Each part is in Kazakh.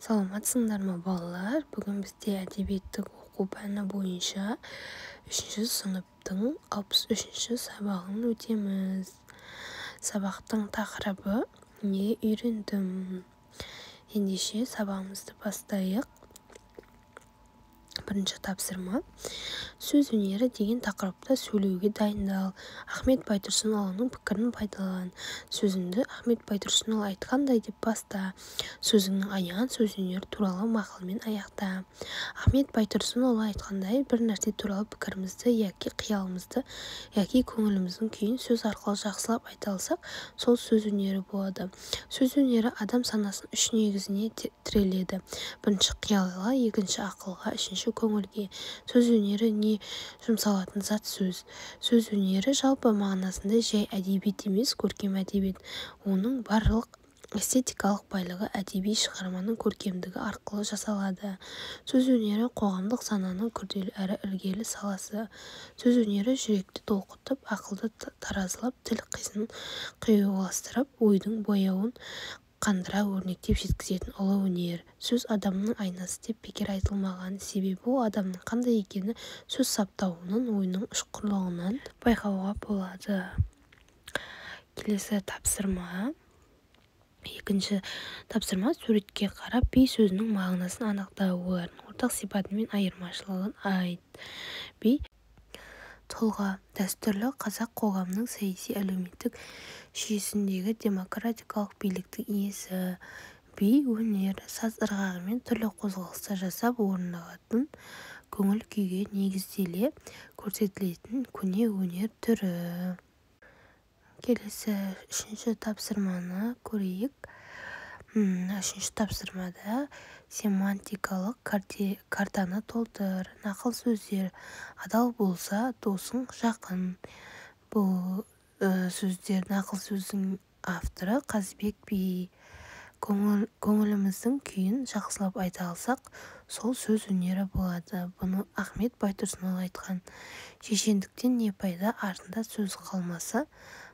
Саламатсыңдар ма, балалар? Бүгін бізде әдебиеттік оқу пәні бойынша үшінші сыныптың 63-ші сабағын өтеміз. Сабақтың тақырыбы: «Не үйрендім?». Ендеше, сабағымызды бастайық. Бірінші тапсырма: «Сөз өнері» деген тақырыпта сөйлеуге дайындал. Ахмет Байтұрсынұлының пікірін пайдалан. Сөзіңді «Ахмет Байтұрсынұлы айтқандай» деп баста. Сөзіңнің аяғын сөз өнері туралы мақалмен аяқта. Ахмет Байтұрсынұлы айтқандай, бір нәрсе туралы пікірімізді яки қиялымызды, яки көңіліміздің күйін сөз арқылы жақсылап айта алсақ, сол сөз өнері болады. Сөз өнері адам санасының үш негізіне тіреледі: бірінші қиялға, екінші ақылға, үшінші көңілге. Сөз өнері не жұмсалатын зат сөз. Сөз өнері жалпы мағынасында жай әдебиет емес, көркем әдебиет. Оның барлық эстетикалық байлығы әдеби шығарманың көркемдігі арқылы жасалады. Сөз өнері қоғамдық сананың күрделі әрі іргелі саласы. Сөз өнері жүректі толқытып, ақылды таразылап, тіл қисын қиюластырып, ойдың бояуын қандыра өрнектеп жеткізетін ұлы өнер. Сөз адамның айнасы деп бекер айтылмаған. Себебі ол адамның қандай екенін сөз саптауынан, ойының ұшқырлығынан байқауға болады. Келесі тапсырма. Екінші тапсырма: суретке қарап, би сөзінің мағынасын анықта, олардың ортақ сипаты мен айырмашылығын айт. Би – тұлға, дәстүрлі қазақ қоғамының саяси-әлеуметтік жүйесіндегі демократиялық биліктің иесі. Би өнері – саз ырғағымен түрлі қозғалыстар жасап орындалатын, көңіл күйге негізделе көрсетілетін көне өнер түрі. Келесі үшінші тапсырманы көрейік. Үшінші тапсырмада семантикалық картаны толтыр. Нақыл сөздер: «Адал болса досың жақын». Бұл сөздер, нақыл сөздің авторы Қазыбек би. Көңіліміздің күйін жақсылап айта алсақ, сол сөз өнері болады. Бұны Ахмет Байтұрсынұлы айтқан. «Шешендіктен не пайда, артында сөз қалмаса?»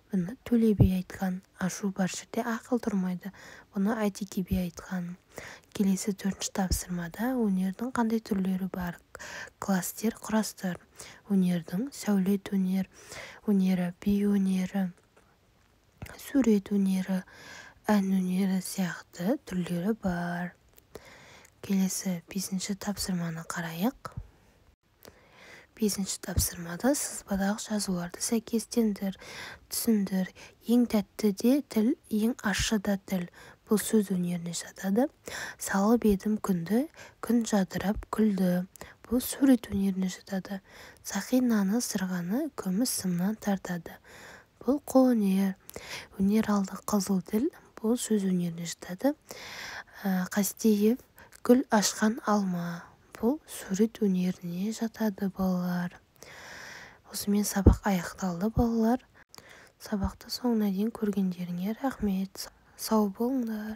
Бұны Төле би айтқан. «Ашу бар жерде ақыл тұрмайды». Бұны Әйтеке би айтқан. Келесі төртінші тапсырмада өнердің қандай түрлері бар? Кластер құрастыр. Өнердің сәулет өнері, би өнері, сурет өнері, ән өнері сияқты түрлері бар. Келесі бесінші тапсырманы қарайық. Бесінші тапсырмада сызбадағы жазуларды сәйкестендір, түсіндір. Ең тәтті де тіл, ең ащы да тіл. Бұл сөз өнеріне жатады. Салып едім күнді, күн жадырап күлді. Бұл сурет өнеріне жатады. Сақинаны, сырғаны күміс сымнан тартады. Бұл қолөнер. Өнер алды қызыл тіл. Бұл сөз өнеріне жатады. Қастеев «Гүл ашқан алма». Бұл сурет өнеріне жатады, балалар. Осымен сабақ аяқталды, балалар. Сабақты соңына дейін көргендеріңе рахмет. Сау болыңдар.